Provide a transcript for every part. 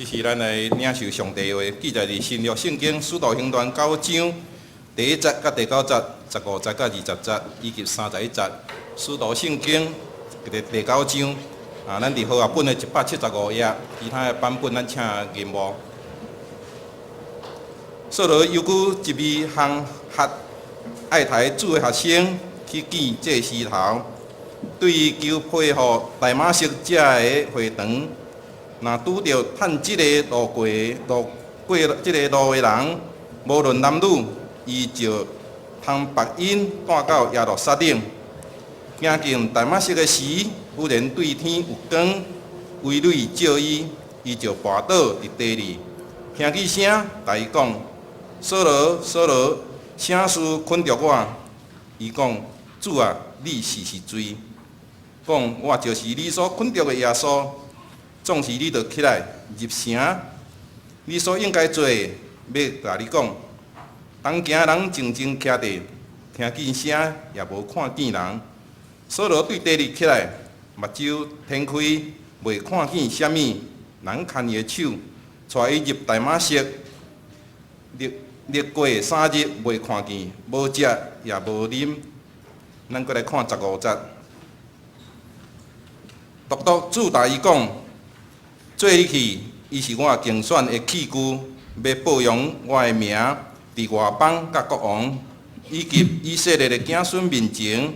這是咱來領受上帝話，記載佇新約聖經使徒行傳九章第一節佮第九節、15節佮20節，以及31節。使徒聖經第九章，啊，咱佇和合本的175頁，其他的版本咱請銀幕。掃羅猶閣一味烘嚇愛刣主的學生，去見祭司頭，對伊求批予大馬色這个會堂。若拄著趁這个路過路過這个路的人，無論男女，伊就通縛𪜶帶到耶路撒冷。行近大馬色的時，忽然對天有光，圍內照伊，伊就跋倒佇地裡，聽見聲共伊講：掃羅，掃羅，啥事捆著我？伊講：主啊，你是誰？講：我就是你所捆著的耶穌。總是你著起來入城，你所應該做的，欲共你講。同行人靜靜徛佇，聽見聲也無看見人。掃羅對地裡起來，目睭天開，袂看見啥物，人牽伊的手，帶伊入大馬色。歷歷過3日，袂看見，無食也無啉。咱閣來看15節，獨獨主共伊講：做你去，伊是我揀選的器具，欲報揚我的名，佇外邦佮國王，以及以色列的子孫面前，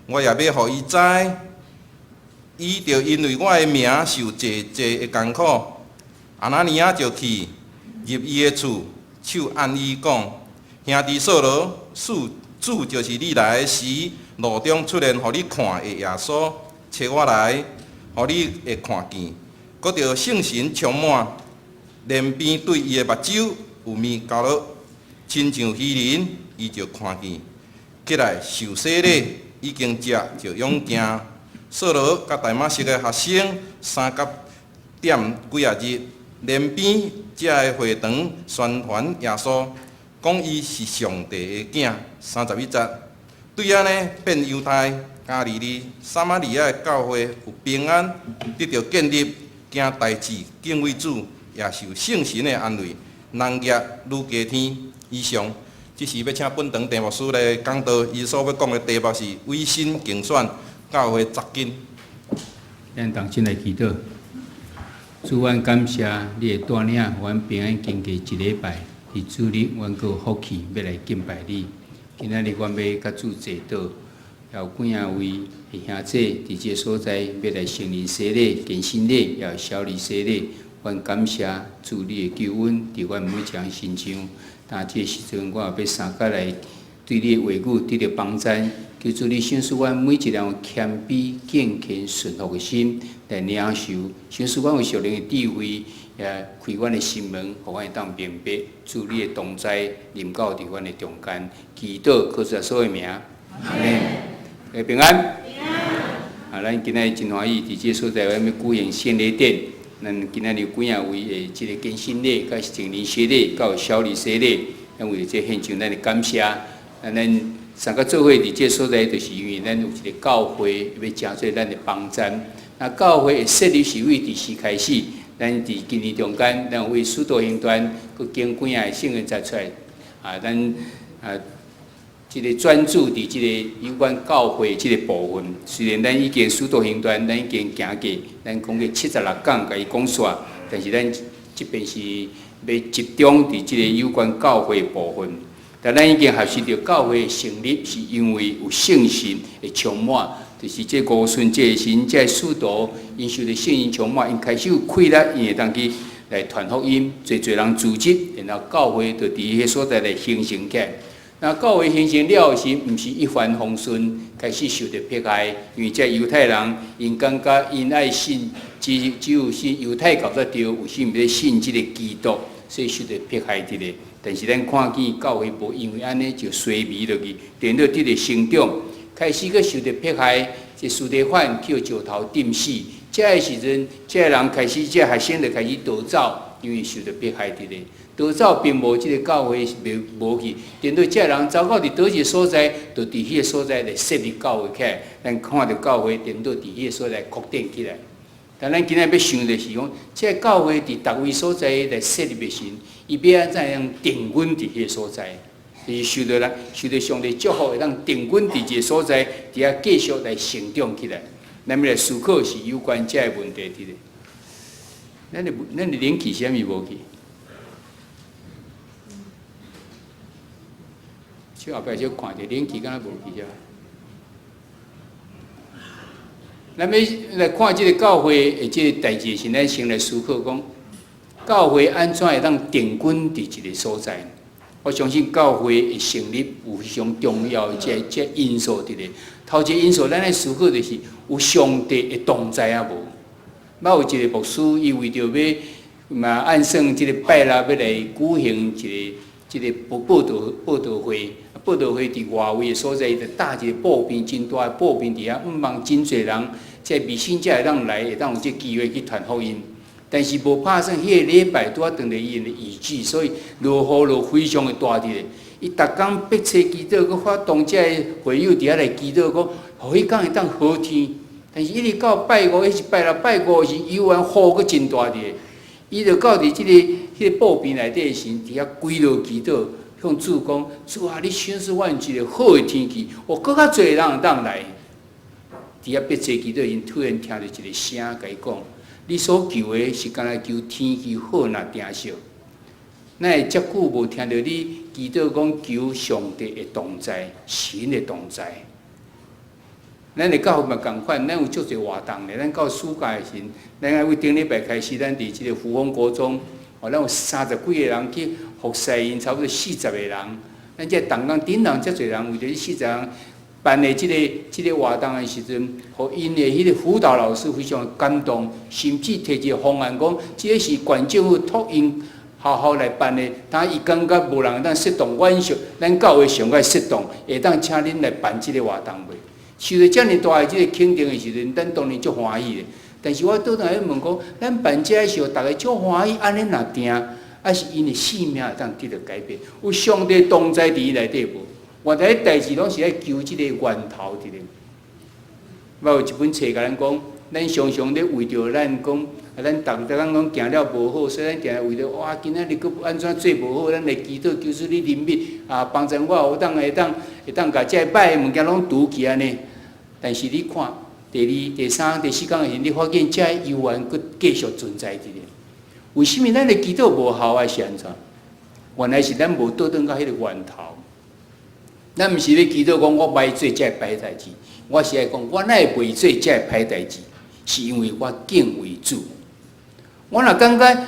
我也欲予伊知，伊著因為我的名受濟濟的艱苦。亞拿尼亞就去入伊的厝，手按伊講：兄弟掃羅，主就是你來的時，路中出現予你看的耶穌，差我來，予你會看見，閣著聖神充滿，連邊對伊的目睭有物交落，親像魚鱗，伊就看見，起來受洗禮，已經食就勇行。掃羅佮大馬色的學生相佮踮幾仔日，連邊這个會堂宣傳耶穌，講伊是上帝的囝。31節，對按呢，遍猶太、加利利、撒瑪利亞的教會有平安，得著建立，行大事，敬畏主，也受聖神的安慰，人額愈加添。以上，這是欲請本堂鄭牧師來講道，伊所欲講的題目是委身敬選教會扎根。咱同齊來祈禱，主，阮感謝你的帶領，阮平安經過一禮拜，佇主日，阮閣有福氣欲來敬拜你。今仔日阮欲佮主坐禱，有幾仔位的兄姊佇這个所在欲來成人洗禮、堅振禮，也有小兒洗禮。阮感謝主你的救恩佇阮每一个人身上。但這个時陣，我也欲相佮來對你的話語得著幫贊。求主你賞賜阮每一個人有謙卑、敬虔、順服的心來領受。賞賜阮有屬靈的智慧，也開阮的心門，予阮會當明白主你的同在，臨到佇阮的中間。祈禱靠主耶穌的名，阿們。大家平安。啊，咱今仔日真歡喜，佇這个所在，阮欲舉行聖禮典。咱今仔日有幾仔位的這個堅振禮、佮成人洗禮、佮有小兒洗禮，咱為著這獻上咱的感謝。啊，咱三個做伙佇這个所在，就是因為咱有一個教會欲成做咱的幫贊。那教會的設立是為佇時開始，咱佇今年中間，咱有為使徒行傳，閣揀幾仔個聖經節出來。啊，咱啊，這個專注佇這個有關教會這個部分。雖然咱已經使徒行傳，咱已經行過，咱講過76講，共伊講煞，但是咱這邊是欲集中佇這個有關教會部分。但咱已經學習著教會成立，是因為有聖神的充滿，就是這五旬節時，這使徒𪜶受著聖靈充滿，𪜶開始有氣力，𪜶會當去來傳福音，濟濟人組織，然後教會就佇彼個所在來形成起來。那教會形成了時，毋是一帆風順，開始受著迫害，因為這猶太人𪜶感覺𪜶愛信，只有信猶太教才對，有時毋欲信這個基督，所以受著迫害佇咧。但是咱看見教會無因為按呢就衰微落去，顛倒得著成長，開始閣受著迫害，這司提反去予石頭釘死。這个時陣，這个人開始，這個學生就開始逃走，因為受著迫害佇咧。逃走並無這個教會袂無去，顛倒這個人走到佇佗一個所在，就佇彼個所在來設立教會起來。咱看著教會顛倒佇彼個所在擴展起來。但咱今仔欲想的是講，這个教會佇逐位所在來設立的時，伊欲按怎樣定根佇彼个所在，就是受著人受著上帝祝福，會當定根佇一个所在，佇遐繼續來成長起來。咱欲來思考是有關這个問題佇咧。咱的冷氣啥物無去？小後壁小看者冷氣敢若無去遮。咱欲來看這个教會的這个代誌時，咱先來思考講，教會按怎會當定根佇一个所在？我相信教會的成立有非常重要的這這因素佇咧。頭一个因素，咱愛思考就是有上帝的同在抑無？捌有一个牧師，伊為著欲嘛按算這个拜六欲來舉行一个這个報道會，報道會佇外圍的所在，伊就搭一个布棚，真大的布棚佇遐，向望真濟人，這未信者會當來，會當有這機會去傳福音。但是無拍算，彼个禮拜拄仔當著伊的雨季，所以落雨落非常的大佇咧。伊逐工迫切祈禱，閣發動這个會友佇遐來祈禱，講予彼工會當好天。但是一直到拜五，彼是拜六拜五時，猶原雨閣真大佇咧。伊就到佇這个彼个布棚內底時，佇遐跪落祈禱，向主講：主啊，你賞賜阮一个好的天氣，予閣較濟人會當來。佇遐迫切祈禱時，突然聽著一个聲共伊講：你所求的是干焦求天氣好若定數，哪會遮久無聽著你祈禱講求上帝的同在，神的同在？咱的教會嘛仝款，咱有足濟活動咧。咱到暑假的時，咱愛為頂禮拜開始，咱佇這個福豐國中，哦，咱有三十幾個人去服侍𪜶，差不多四十個人。咱這同工頂人遮濟人，為著這四十人辦的這個活動的時陣，予𪜶的彼個輔導老師非常感動，甚至提一個方案講，這個是縣政府託𪜶學校來辦的，但伊感覺無人會當說動，阮上咱教會上愛說動，會當請恁來辦這個活動袂？受著遮爾大的這个肯定的時陣，咱當然足歡喜的。但是我倒轉來問講，咱辦這个時候，逐家足歡喜，按呢若定，抑是𪜶的生命會當得著改變？有上帝同在佇伊內底無？原來代誌攏是愛求這个源頭佇咧。我有一本冊共咱講，咱常常咧為著咱講，啊，咱逐逐工攏行了無好，所以咱定定為著哇，今仔日閣按怎做無好，咱來祈禱求主你憐憫啊，幫助我有當會當會當共這個歹的物件攏除去按呢。但是你看，第二、第三、第四工的時，你發現這个猶原閣繼續存在佇咧。為啥物咱的祈禱無效抑是按怎？原來是咱無倒轉到彼個源頭。咱毋是咧祈禱講我歹做這个歹代誌，我是愛講我哪會袂做這个歹代誌，是因為我敬畏主。我若感覺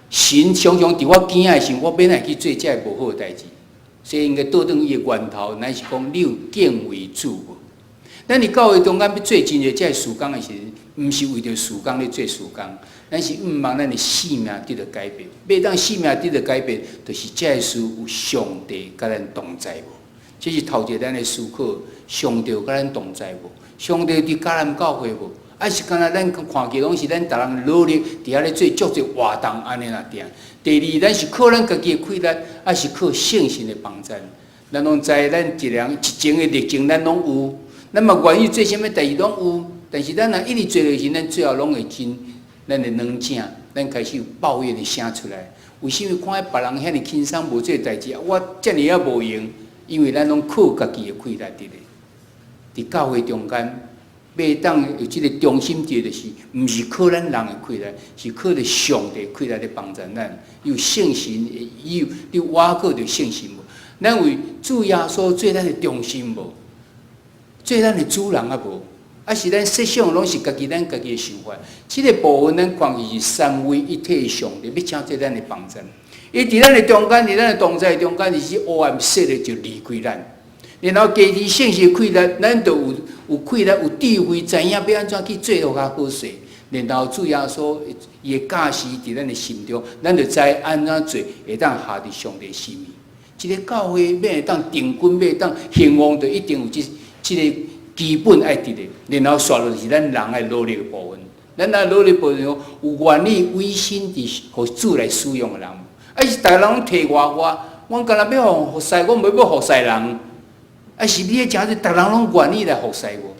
神常常佇我邊仔的時，我欲按怎去做這个無好的代誌？所以應該倒轉伊的源頭，乃是講你有敬畏主無？咱佇教會中間欲做真濟這个事工的時陣，毋是為著事工咧做事工，咱是向望咱的生命得著改變。欲當生命得著改變，就是這个事有上帝佮咱同在無？這是頭一个咱的思考，上帝有佮咱同在無？上帝佇迦南教會無？抑是干焦咱看見攏是咱逐人努力佇遐咧做足濟活動按呢爾。第二，咱是靠咱家己的氣力，抑是靠聖神的幫助？咱攏知，咱一人一種的熱情，咱攏有。咱嘛願意做啥物代誌攏有，但是咱若一直做落去，咱最後攏會真咱的軟正，咱開始有抱怨的聲出來。為啥物看彼別人遐爾輕鬆無做代誌，我遮爾仔無閒？因為咱攏靠家己的氣力佇咧。佇教會中間，欲當有這個中心地，就是，毋是靠咱人的氣力，是靠著上帝氣力咧幫助咱。有聖神的，有你倚靠著聖神無？咱為主耶穌做咱的中心無？做咱的主人抑無？抑是咱設想攏是家己咱家己的想法？這个部分咱看見是三位一體的上帝，欲請做咱的幫助。伊佇咱的中間，佇咱的同在中間，是黑暗勢力就離開咱。然後加佇聖神氣力，咱就有有氣力、有智慧，知影欲按怎去做予較好勢。然後主耶穌伊的教示佇咱的心中，咱就知按怎做會當合佇上帝心意。這个教會欲會當定根，欲會當興旺，就一定有這這个基本愛佇咧。然後煞落是咱人愛努力的部分。咱愛努力部分，有願意委身佇予主來使用的人。抑是逐个人攏提外外，阮干焦欲予服侍，阮袂欲服侍人。抑是你彼誠濟，逐人攏願意來服侍無？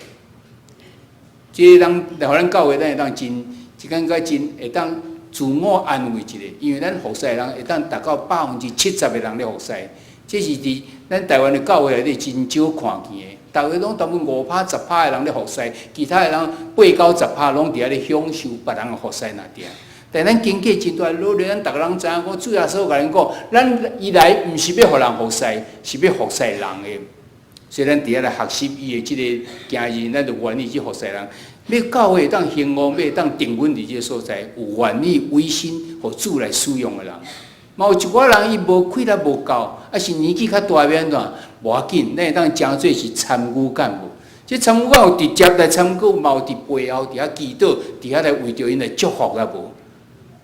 這个人來予咱教會，咱會當真這感覺真會當自我安慰一下，因為咱服侍的人會當達到70%的人咧服侍，這是佇咱台灣的教會內底真少看見的。逐家攏大部分5趴10趴的人咧服侍，其他的人八九十趴攏佇遐咧享受別人的服侍爾爾。但咱經過真大努力，咱逐个人知影講，主耶穌共咱講，咱伊來毋是欲予人服侍，是欲服侍人的。所以咱佇遐來學習伊的這个精神，咱就願意去服侍人。欲教會會當興旺，欲會當定穩佇這个所在，有願意委身予主來使用的人。嘛有一寡人伊無氣力無夠，抑是年紀較大欲按怎？無要緊，咱會當成做是參與幹部。這參與幹部直接來參與，嘛有佇背後佇遐祈禱，佇遐來為著𪜶來祝福也無。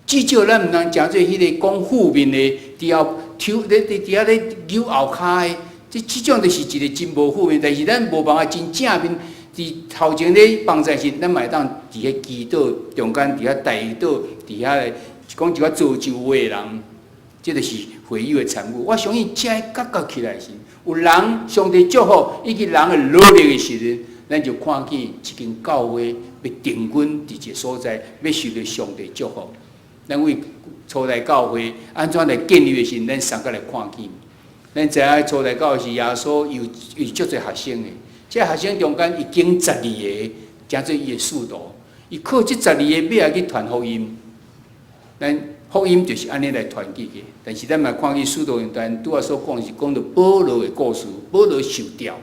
至少咱毋通成做彼个講負面的，佇後抽咧佇佇遐咧扭後跤的，這這種就是一個真無負面。但是咱無辦法真正面佇頭前咧幫助時，咱嘛會當佇遐祈禱中間，佇遐代禱，佇遐來講一寡造就話的人，這就是會友的參與。我相信這個結合起來時，有人上帝祝福以及人的努力的時陣，咱就看見這間教會欲定穩佇一个所在，欲受著上帝祝福。咱為初代教會按怎來建立的時，咱相佮來看見。咱知影初代教會是耶穌有有足濟學生的，這學生中間伊揀十二个，成做伊的使徒。伊靠這十二個尾仔去傳福音。咱福音就是按呢來傳去的。但是咱嘛看見使徒行傳拄仔所講是講著保羅的故事，保羅受調，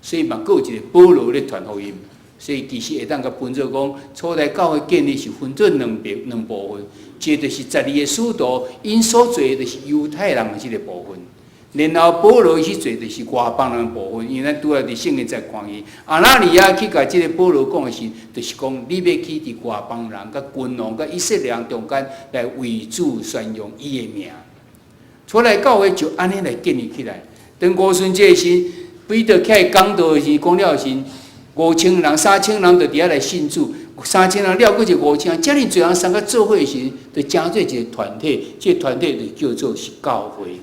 所以嘛閣有一个保羅咧傳福音。所以其實會當共分做講，初代教會建立是分做兩邊兩部分，一個就是十二个使徒，𪜶所做的就是猶太人的這个部分，然後保羅去做就是外邦人的部分。因為咱拄仔佇聖經在看見，亞拿尼亞去共這个保羅講的時，就是講你欲去佇外邦人、佮君王、佮以色列人中間來為主宣揚伊的名。初代教會就按呢來建立起來。當五旬節時，彼得起來講道的時，講了時。5000人、3000人就佇遐來信主，3000人了，閣一個5000人，遮爾濟人相佮做伙時，就成做一个團體，這個團體就叫做是教會。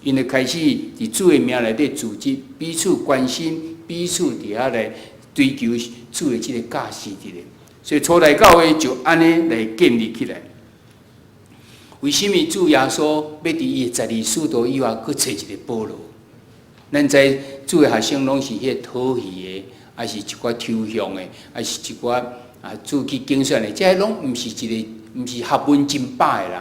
𪜶就開始佇主的名內底組織，彼此關心，彼此佇遐來追求主的這个教示佇咧。所以初代教會就按呢來建立起來。為啥物主耶穌欲佇伊的十二使徒以外，閣揣一个保羅？咱知主的學生攏是彼个討喜的，抑是一寡抽象的，抑是一寡啊，主去揀選的，這攏毋是一个，毋是學問真飽的人。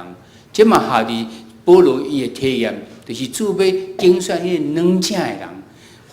這嘛合佇保羅伊的體驗，就是主欲揀選彼个軟正的人，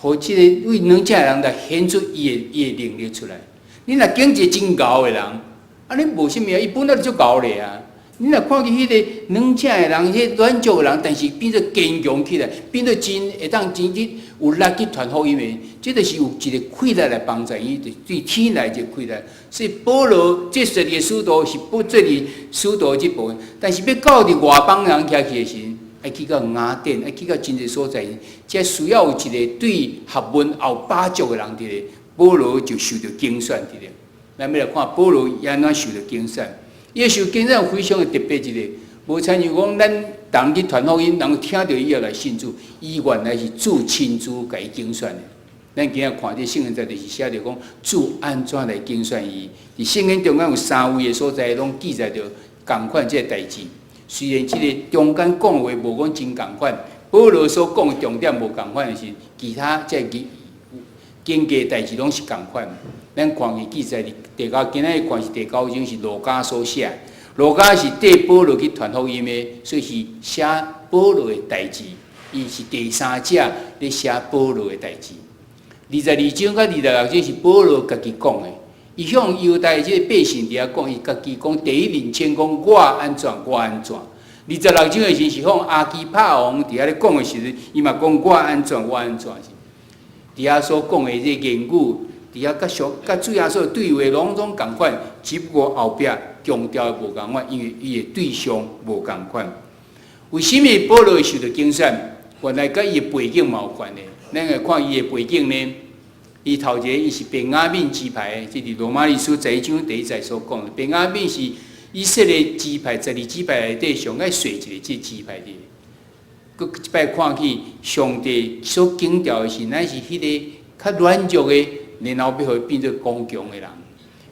予這个為軟正的人來顯出伊的能力出來。你若揀一個真𠢕的人，啊，你無啥物啊，伊本來就足𠢕咧啊。你若看見彼個軟正的人，彼個軟弱的人，但是變做堅強起來，變做真會當真去有力去傳福音的，這就是有一个氣力來幫助伊，就對天來一个氣力。所以保羅這十二个使徒是不這裡使徒這部分，但是欲到佇外邦人遐去的時陣，愛去到雅典，愛去到真濟所在，這需要有一个對學問有把握的人佇咧，保羅就受著揀選佇咧。咱欲來看保羅伊按怎受著揀選。伊受揀選非常的特別一个，無親像講咱逐人去傳福音，人聽著以後來信主，伊原來是主親自共伊揀選的。咱今仔看這聖經在就是寫著講主按怎來揀選伊。佇聖經中間有三位的所在，攏記載著仝款這个代誌。雖然這个中間講話無講真仝款，保羅所講的重點無仝款的是，其他這個經過代誌攏是仝款。咱看伊記載佇第九，今仔日看是第九章是路加所寫。路加是綴保羅去傳福音的，所以是寫保羅的代誌。伊是第三者咧寫保羅的代誌。22章佮26章是保羅家己講的。伊向猶太這個百姓佇遐講，伊家己講第一人稱講我按怎我按怎。26章的時是向亞基帕王佇遐咧講的時陣，伊嘛講我按怎我按怎。佇遐所講的這個言語，佇遐佮上佮主耶穌對話攏總仝款，只不過後壁強調的無仝款，因為伊的對象無仝款。為啥物保羅會受著揀選？原來佮伊的背景嘛有關係。咱來看伊的背景呢？伊頭一个伊是便雅憫支派的，這佇羅馬書11章第一節所講的。便雅憫是以色列支派十二支派內底上愛細一个這支派的。閣一擺看去，上帝所揀調的是，乃是彼个較軟弱的，然後欲予伊變做剛強的人。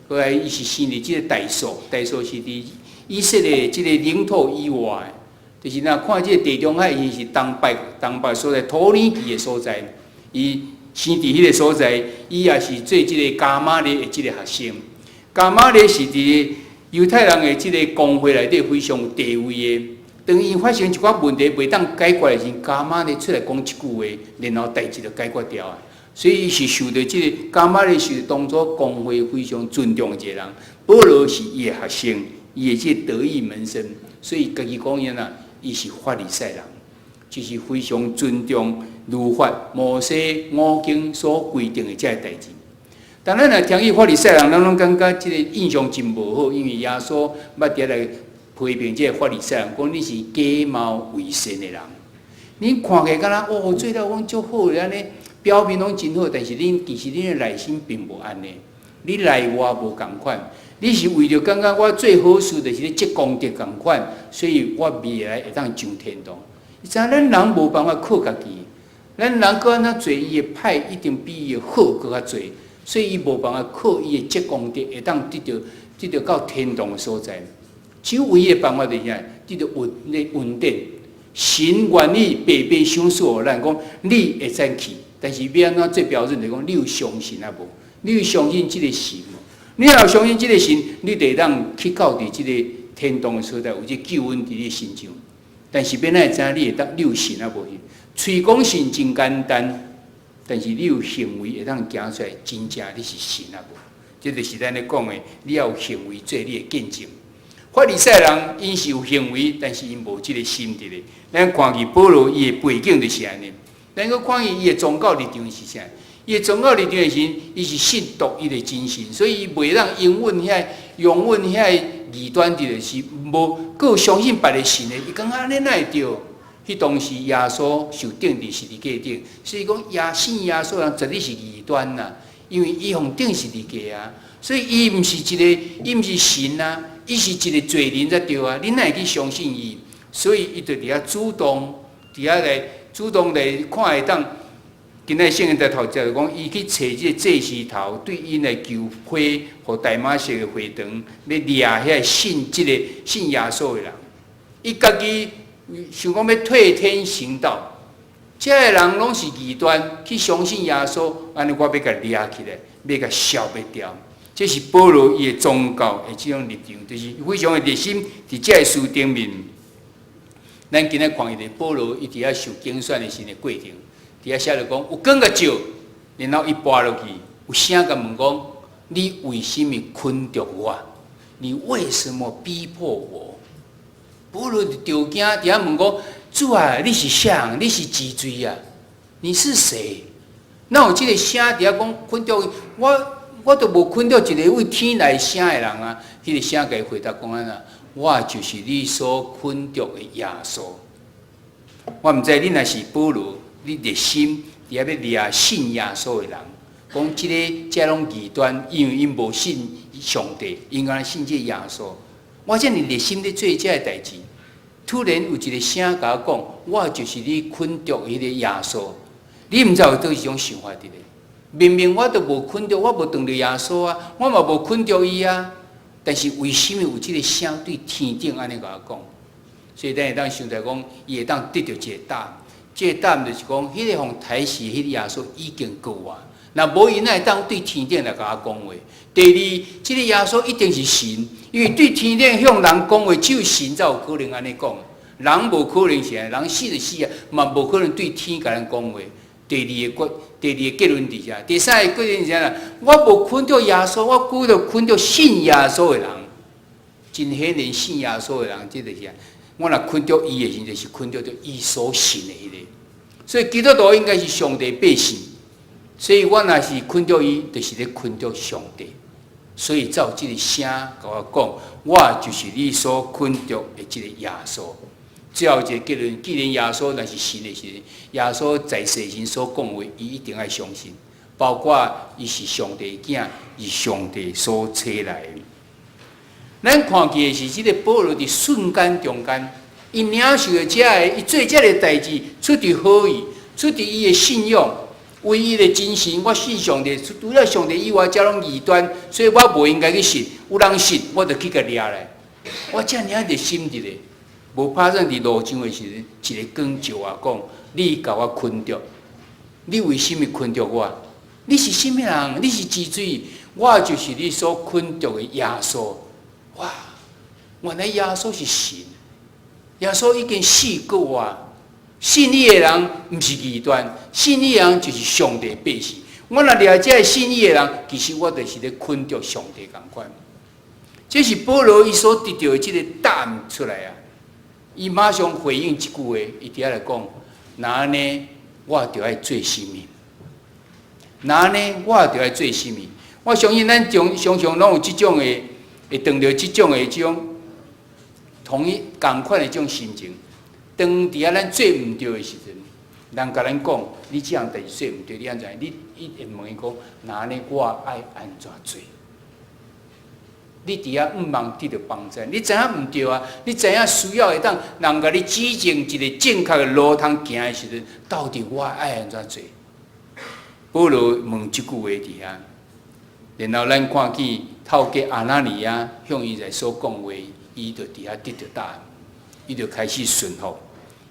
閣來伊是生佇這個大數，大數是佇以色列這個領土以外，就是若看這個地中海，伊是東北所在，土耳其的所在，伊生佇彼個所在，伊也是做這個迦瑪列的這個學生。迦瑪列是佇猶太人的這個公會內底非常有地位的。當伊發生一寡問題袂當解決的時，迦瑪列出來講一句話，然後代誌就解決掉啊。所以伊是受著這個迦瑪列是當初公會非常尊重的一個人。保羅是伊的學生，伊的這個得意門生，所以家己講伊啊，伊是法利賽人，就是非常尊重律法、摩西五經所規定的這个代誌。但咱若聽伊法利賽人，咱攏感覺這個印象真無好，因為耶穌捌佇遐來批評這個法利賽人，講你是假冒為善的人。你看起來敢若哦，做了講足好的按呢，表面攏真好，但是恁其實恁的內心並無按呢，你內外無仝款。你是為著感覺我做好事，就是咧積功德仝款，所以我未來會當上天堂。你知影咱人無辦法靠家己，咱人閣按怎做，伊的歹一定比伊的好閣較濟，所以伊無辦法靠伊的積功德會當得著到天堂的所在。只有唯一的辦法就是啥？得著恩典，神願意白白賞賜予咱，講你會使去，但是欲按怎做標準？就是講你有相信抑無？你有相信這個神無？你若有相信這個神，你就會當去到佇這個天堂的所在，有這救恩佇你身上。但是欲按怎會知影你會當你有信抑無？喙講信真簡單，但是你有行為會當行出來，真正你是信抑無？這就是咱咧講的，你要有行為做你的見證。法利賽人𪜶是有行為，但是𪜶無這個心佇咧。咱看見保羅伊的背景就是按呢。咱閣看見伊的宗教立場是啥？伊的宗教立場的時，伊是信獨一的真神，所以伊袂當容允遐容允遐異端佇咧是無閣有相信別个神的。伊感覺按呢哪會對？彼當時耶穌受釘佇十字架頂，所以講信耶穌人絕對是異端啦，因為伊予釘十字架啊，所以伊毋是一個，伊毋是神啊，伊是一個罪人才對啊，你哪會去相信伊？所以伊就佇遐主動，佇遐來主動來看會當。今仔聖經在頭就講，伊去揣這個祭司頭，對𪜶來求批，予大馬色的會堂，欲掠遐個信這個信耶穌的人。伊家己想講欲替天行道，這个人攏是異端，去相信耶穌，按呢我欲共掠起來，欲共消滅掉。這是保羅伊的宗教的這種立場，就是非常的熱心佇這个事頂面。咱今仔看伊個保羅，伊佇遐受揀選的時的過程。佇遐寫著講有光共照，然後伊跋落去，有聲共問講：你為什麼捆著我？你為什麼逼迫我？保羅就著驚，佇遐問講：主啊，你是誰？你是幾罪啊？你是誰？哪有這個聲佇遐講捆著我？我都無捆著一个對天來聲的人啊！彼個聲共伊回答講按怎？我就是你所捆著的耶穌。我毋知你若是保羅，你熱心佇遐欲掠信耶穌的人，講這个這攏異端，因為𪜶無信上帝，𪜶干焦信這個耶穌。我遮爾熱心咧做這个代誌，突然有一個聲共我講，我就是你捆著彼个耶穌。你毋知有佗一種想法佇咧？明明我都無捆著，我無撞著耶穌啊，我嘛無捆著伊啊。但是為什麼有這個聲對天頂按呢共我講？所以咱會當想著講，伊會當得著一個答案。這個答案就是講，彼個予刣死彼個耶穌已經復活。若無伊哪會當對天頂來共我講話？第二，這個耶穌一定是神，因為對天頂向人講話，只有神才有可能按呢講。人無可能是按呢，人死就死啊，嘛無可能對天共咱講話。第二個結論佇遮，第三個結論是啥？我無捆著耶穌，我只著捆著信耶穌的人。真顯然，信耶穌的人，這就是我若捆著伊的時，就是捆著著伊所信的彼个。所以基督徒應該是上帝百姓，所以我若是捆著伊，就是咧捆著上帝。所以才有這个聲共我講，我就是你所捆著的這个耶穌。最後一个結論，既然耶穌若是神的時，耶穌在世時所講話，伊一定愛相信，包括伊是上帝囝，是上帝所差來的。咱看見的是這个保羅佇瞬間中間，伊領受著這个，伊做這个代誌，出佇好意，出佇伊的信仰，唯一的真神，我信上帝，除了上帝以外，遮攏異端，所以我無應該去信。有人信，我就去共掠來。我遮爾仔熱心佇咧，無拍算佇路上的時陣，一个光照我講：你共我困著，你為啥物困著我？你是啥物人？你是幾水？我就是你所困著的耶穌。哇！原來耶穌是神，耶穌已經死過啊！信伊的人毋是異端，信伊的人就是上帝百姓。我若掠這个信伊的人，其實我就是咧困著上帝仝款。這是保羅伊所得著的這个答案出來啊！伊馬上回應這句話，伊佇遐來講：若按呢，我著愛做啥物？若按呢，我著愛做啥物？我相信咱常常常攏有這種的，會當著這種的這種同一仝款的這種心情。當佇遐咱做毋對的時陣，人共咱講，你這項代誌做毋對，你按怎？你伊會問伊講：若按呢，我愛按怎做？你佇遐向望得著幫助，你知影毋對啊？你知影需要會當人共你指正一个正確的路通行的時陣，到底我愛按怎做？保羅問這句話佇遐，然後咱看見透過亞拿尼亞向伊來所講話，伊就佇遐得著答案，伊就開始順服。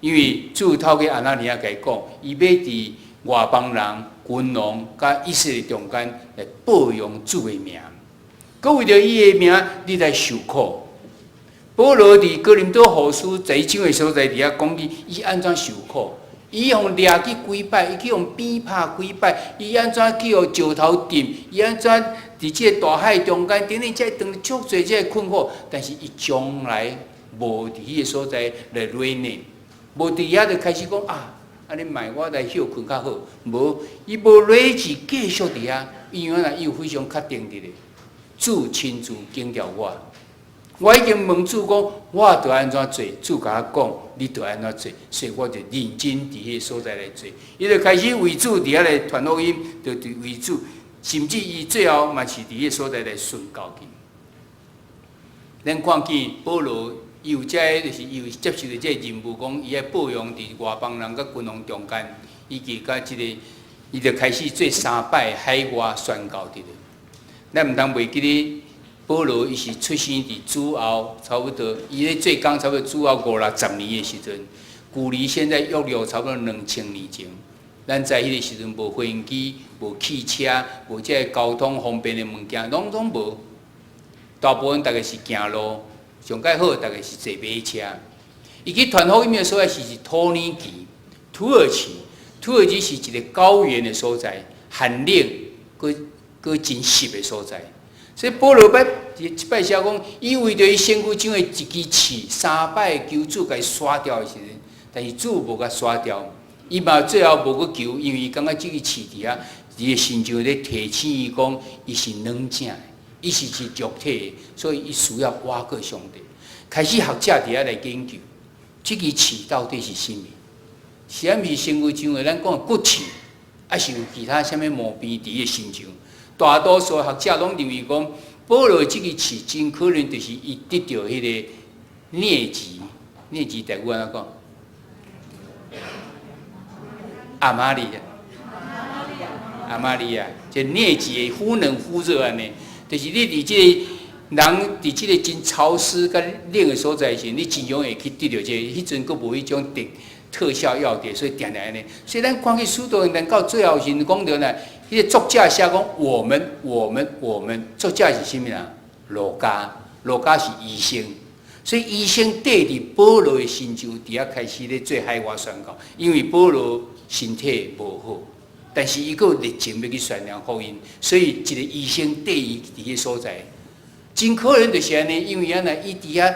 因為主透過亞拿尼亞共伊講，伊欲佇外邦人、君王佮以色列中間來報揚主的名。閣為著伊的名，你來受苦。保羅佇哥林多後書十一章的所在佇遐講起，伊按怎受苦？伊予掠去幾擺，伊去予鞭拍幾擺，伊按怎去予石頭擲？伊按怎佇這个大海中間，等等，這當足濟這个困苦，但是伊從來無佇彼个所在來累呢，無佇遐就開始講啊，按呢莫我來歇睏較好。無，伊無累志繼續佇遐，因為伊有非常確定佇咧，主親自警告我。我已經問主講，我著按怎做？主共我講，你著按怎做？所以我就認真佇彼个所在來做。伊就開始為主佇遐來傳福音，就佇為主，甚至伊最後嘛是佇彼个所在來殉教去。咱看見保羅，伊有這个，就是伊有接受著這个任務，講伊愛報揚佇外邦人佮君王中間，以及佮這個，伊就開始做三擺海外宣教佇咧。咱毋通袂記得，保羅伊是出生佇主後，差不多伊咧做工差不多主後五六十年的時陣，距離現在約略差不多2000年前。咱知彼个時陣無飛機、無汽車、無這个交通方便的物件，攏總無。大部分逐家是行路，上蓋好，逐家是坐馬車。伊去傳福音的所在是土耳其，土耳其，土耳其是一个高原的所在，寒冷，閣閣真濕的所在。所以保羅捌一擺寫講，伊為著伊身軀上的一支刺，三擺求主共伊刷掉的時陣，但是主無共刷掉，伊嘛最後無閣求，因為伊感覺這支刺佇遐，伊的身上咧提醒伊講，伊是軟正的，伊是肉體的，所以伊需要倚靠上帝。開始學者佇遐來研究，這支刺到底是啥物？是毋是身軀上的咱講的骨刺，抑是有其他啥物毛病佇伊的身上？大多數學者攏認為講，保羅這支刺真可能就是伊得著彼个瘧疾，瘧疾台語按怎講？阿瑪利亞，阿瑪利亞，這瘧疾會忽冷忽熱按呢，就是你佇這个人佇這个真潮濕佮冷的所在時，你真容易去得著這个，彼陣閣無彼種特效藥的，所以定定按呢。所以咱看見使徒行傳到最後時陣講著呢，彼个作者寫講我們、我們、我們，作者是啥物人？路加，路加是醫生，所以醫生綴佇保羅的身上，佇遐開始咧做海外宣教，因為保羅身體無好，但是伊閣有熱情欲去宣揚福音，所以一个醫生綴伊佇彼个所在，真可能就是按呢，因為按呢，伊佇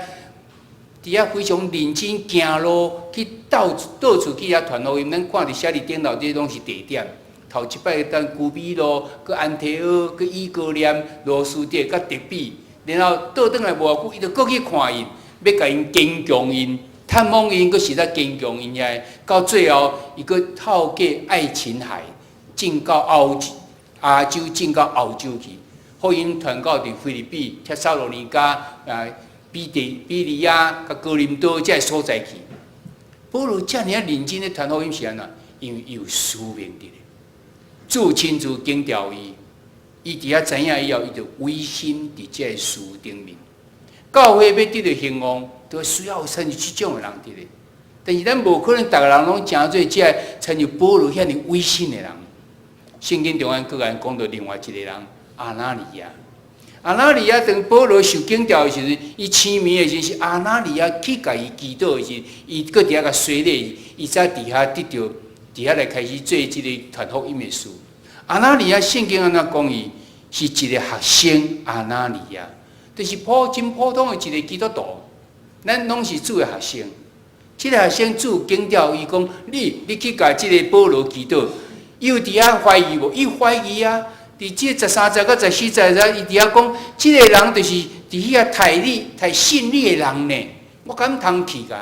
遐非常認真行路去到到處去遐傳福音，咱看佇寫佇頂頭，這攏是地點。頭一擺當居比路、閣安提阿、閣以哥念、路司得、佮德比，然後倒轉來無偌久，伊就閣去看𪜶，欲共𪜶堅強𪜶、探訪𪜶，閣實在堅強𪜶遐。到最後，伊閣透過愛琴海進到歐洲，亞洲進到歐洲去，福音傳到佇腓立比、帖撒羅尼迦、啊庇得、庇哩亞、佮哥林多這个所在去。保羅遮爾仔認真咧傳福音是按怎？因為伊有使命佇咧。主親自揀召伊，伊佇遐知影以後，伊就委身佇這个事頂面。教會欲得著興旺，都需要有親像這種的人佇咧。但是咱無可能逐个人攏成做這个親像保羅遐爾委身的人。聖經中間閣共講著另外一個人亞拿尼亞。亞拿尼亞當保羅受揀召的時陣，伊醒暝的時陣是亞拿尼亞去共伊祈禱的時陣，伊閣佇遐共洗禮，伊才佇遐得著，佇遐來開始做這个傳福音的事。亞拿尼亞聖經按怎講伊是一個學生亞拿尼亞，就是真普通的一個基督徒。咱攏是主的學生。這个學生主揀召伊講：你去共這个保羅祈禱。伊有佇遐懷疑無？伊懷疑啊！佇這13節佮14節，伊佇遐講，這个人就是佇遐刣你、刣信你的人呢。我敢通去共？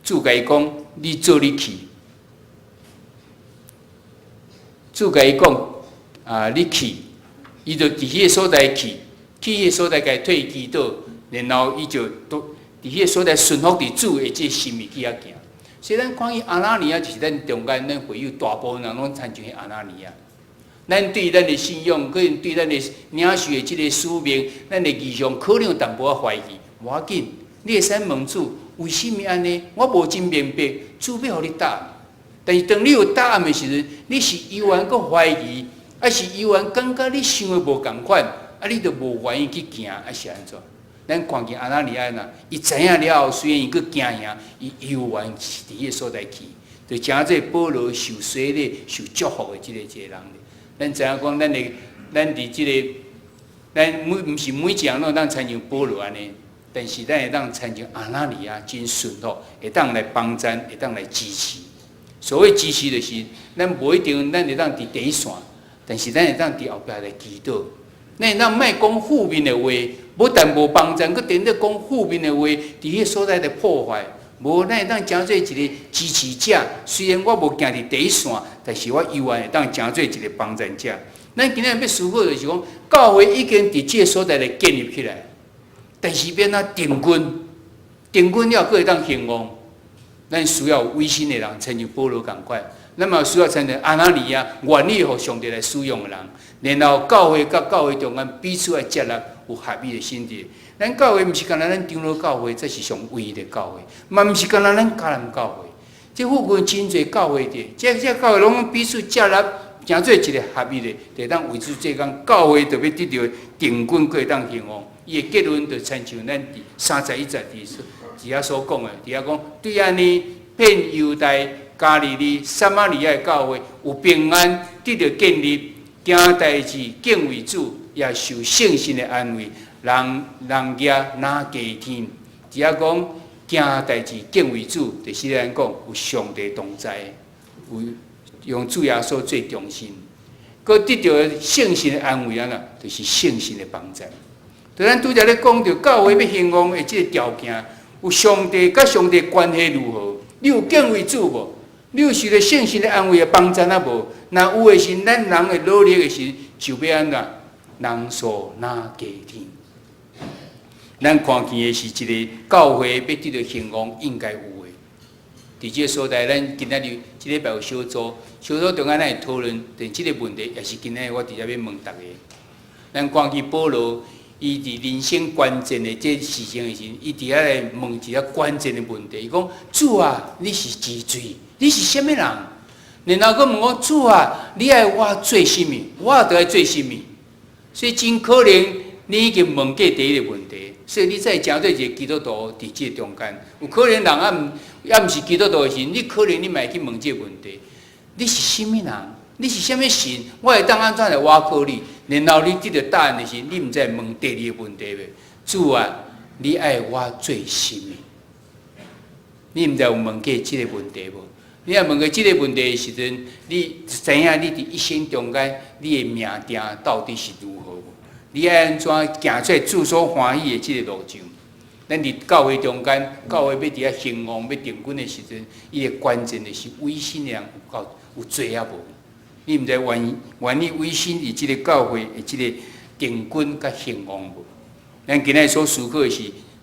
主共伊講：你做你去。主共伊講：啊，你去。伊就佇彼个所在去，去彼个所在共伊替祈禱，然後伊就都佇彼个所在順服佇主的這个心意去遐行。所以咱看見亞拿尼亞就是咱中間咱會友大部分人攏親像彼亞拿尼亞。咱對咱的信仰，可能對咱的領受的這个使命，咱的異象可能有淡薄仔懷疑。無要緊，你會使問主，為啥物按呢？我無真明白，主欲予你答案。但是當你有答案的時陣，你是猶原閣懷疑，抑是猶原感覺你想的無仝款，啊，你就無願意去行，抑是按怎？咱看見亞拿尼亞若，伊知影了後，雖然伊閣驚惶，伊猶原是佇彼个所在去，就成做保羅受洗禮、受祝福的這个人。咱知影講，咱佇這个，咱毋是每一個人攏會當親像保羅按呢，但是咱會當親像亞拿尼亞真順服，會當來幫贊，會當來支持。所謂支持，就是咱無一定咱會當佇第一線，但是咱會當佇後壁來祈禱。咱會當莫講負面的話，無但無幫贊，閣顛倒講負面的話，佇彼个所在來破壞。無，咱會當成做一個支持者。雖然我無行佇第一線，但是我猶原會當成做一個幫贊者。咱今仔日欲思考就是講，教會已經佇這个所在來建立起來，但是欲按怎定根，定根了，閣會當興旺。咱需要有委身的人，親像保羅仝款。咱嘛需要親像亞拿尼亞，願意予上帝來使用的人。然後教會佮教會中間彼此愛接納，有合一的心智。咱教會毋是干焦咱長老教會，這是上唯一的教會，嘛毋是干焦咱迦南教會。這附近真濟教會佇，這教會攏彼此接納，成做一個合一的，就會當為主做工。教會就欲得著定根，閣會當興旺。伊的結論就親像咱佇31節佇遐所講的，佇遐講對按呢，遍猶大、加利利、撒瑪利亞的教會有平安，得著建立，行代誌敬畏主，也受聖神的安慰，人人業若加添。佇遐講行代誌敬畏主，就是咱講有上帝同在，有用主耶穌做中心，閣得著聖神的安慰啊，就是聖神的幫助。就咱拄才咧講著教會欲興旺的這个條件，有上帝佮上帝關係如何？你有敬畏主無？你有受著聖神的安慰的幫助啊無？若有的時，咱人的努力的時，就欲按怎？人數若加添。咱看見的是一个教會欲得著興旺應該有的。佇這个所在，咱今仔日這禮拜有小組，小組中間咱會討論，但這个問題也是今仔日我佇遮欲問逐家。咱看見保羅，伊佇人生關鍵的這事情的時陣，伊佇遐來問一个關鍵的問題。伊講：主啊，你是幾歲？你是啥物人？然後閣問講：主啊，你愛我做啥物？我著愛做啥物？所以真可能你已經問過第一个問題，所以你才會成做一个基督徒佇這个中間。有可能人猶毋是基督徒的時陣，你可能你嘛會去問這个問題：你是啥物人？你是啥物神？我會當按怎來倚靠你？然後你得著答案的時，你毋知會問第二个問題袂？主啊，你愛我做啥物？你毋知有問過這个問題無？你若問過這个問題的時陣，你知影你佇一生中間，你的命定到底是如何無？你愛按怎行出主所歡喜的這个路上？咱佇教會中間，教會欲佇遐興旺、欲定根的時陣，伊的關鍵就是委身的人有夠有濟抑無？你毋知願意委身佇這个教會的這个定根佮興旺無？咱今仔日所思考的是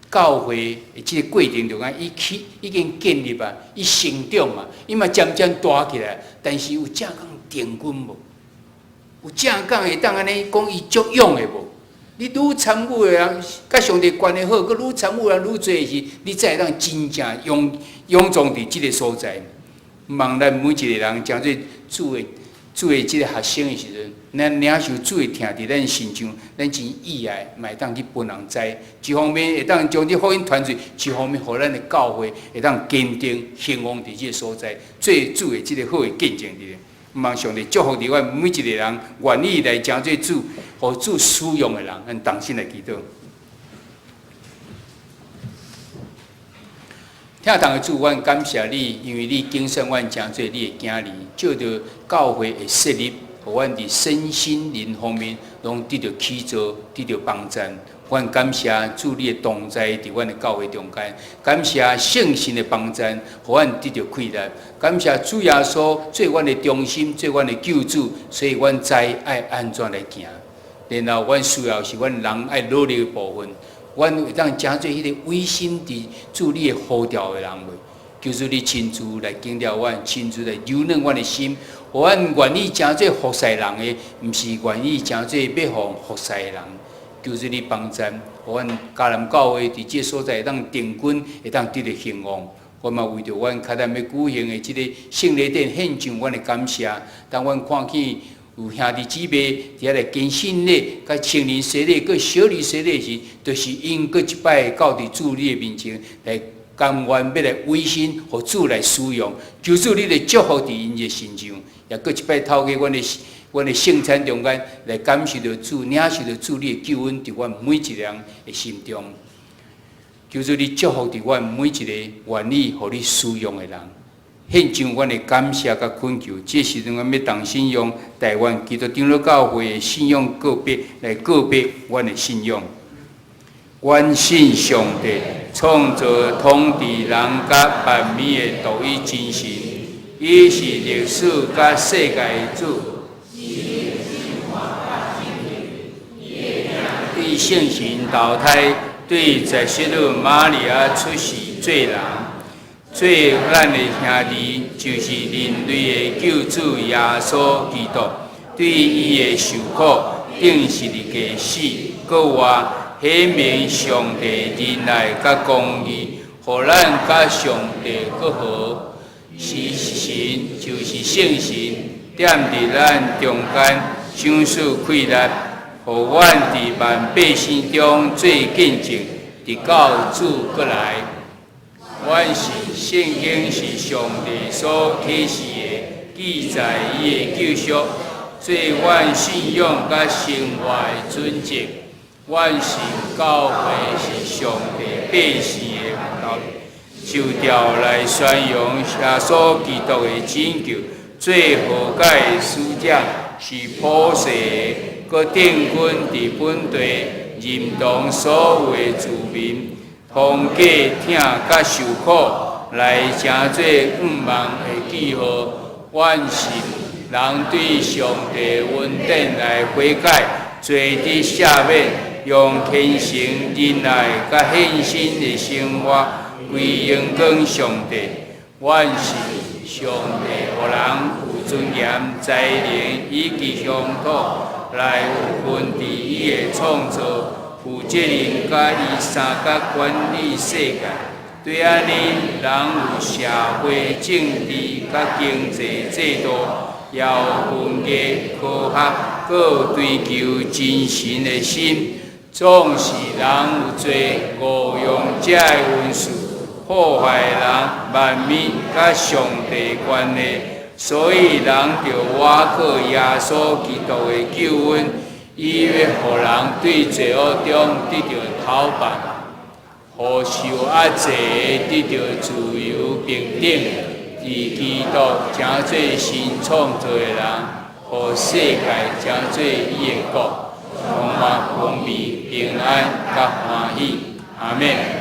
教會的這个過程中間，伊起已經建立啊，伊成長啊，伊嘛漸漸大起來，但是有正港定軍無？有正港會當按呢講伊足勇的無？你愈參與的人，佮上帝關係好，閣愈參與的人愈濟時，你才會當真正勇勇壯佇這个所在。望咱每一个人成做主的主的這个學生的時陣，咱領受主的疼佇咱身上，咱真意愛，嘛會當去分人知。一方面會當將這福音傳出去，一方面予咱的教會會當堅定興旺佇這个所在，做主的這个好的見證佇咧。望上帝祝福佇阮每一个人願意來成做主，予主使用的人，咱同心來祈禱。疼痛的主，阮感謝你，因為你揀選阮成做你的囝兒，藉著教會的設立，予阮佇身心靈方面攏得著起造，得著幫贊。阮感謝主你的同在佇阮的教會中間，感謝聖神的幫贊，予阮得著氣力。感謝主耶穌做阮的中心，做阮的救主，所以阮知愛按怎來行。然後阮需要是阮人愛努力的部分，阮會當成做彼个委身佇主你的呼召的人袂？求主你親自來經歷阮，親自來柔軟阮的心，予阮願意成做服侍人的，毋是願意成做欲予人服侍的人。求主你幫贊，予阮迦南教會佇這个所在會當定根，會當得著興旺。我嘛為著阮較咱欲舉行的這个聖禮典獻上阮的感謝。當阮看見有兄弟姊妹佇遐來堅信禮、佮青年洗禮、佮小兒洗禮時，就是𪜶閣一擺到佇主你的面前來甘願欲來委身，予主來使用。求主你來祝福佇𪜶的身上，也閣一擺透過阮的聖餐中間來感受著主、領受著主你的救恩，佇阮每一个人的心中。求主你祝福佇阮每一个願意予你使用的人，獻上阮的感謝佮懇求。這時陣，阮欲同心用台灣基督長老教會的信仰告白來告白阮的信仰。阮信上帝，創造統治人佮萬物的獨一真神，伊是歷史佮世界的主。對聖神投胎，對十色女瑪利亞出世做人，做咱的兄弟，就是人類的救主耶穌基督。對伊的受苦，釘十字架死，閣活，顯明上帝仁愛佮公義，予咱佮上帝閣和。是神，就是聖神，踮佇咱中間，賞賜氣力，予阮佇萬百姓中做見證，直到主閣來。阮信聖經是上帝所啟示的，記載伊的救贖，做阮信仰佮生活的準則。阮信教會是上帝百姓的學校，受召來宣揚耶穌基督的拯救，做和解的使者，是普世的，閣定根佇本地，認同所有的住民，通過疼佮受苦來成做向望的記號。阮信人對上帝恩典來悔改，罪得赦免，用虔誠、仁愛佮獻身的生活歸榮光上帝。阮信上帝予人有尊嚴、才能以及鄉土來有份佇伊的創造，負責任佮伊相佮管理世界。對按呢，人有社會、政治佮經濟制度，也有文藝、科學，閣有追求真神的心。總是人有罪，誤用這个恩賜，破壞人萬物佮上帝關係，所以人著倚靠耶穌基督的救恩，伊欲予人對罪惡中得著逃拔，予受壓制的得著自由平等，佇基督成做新創造的人，予世界成做伊的國，充滿豐美、平安佮歡喜。阿們。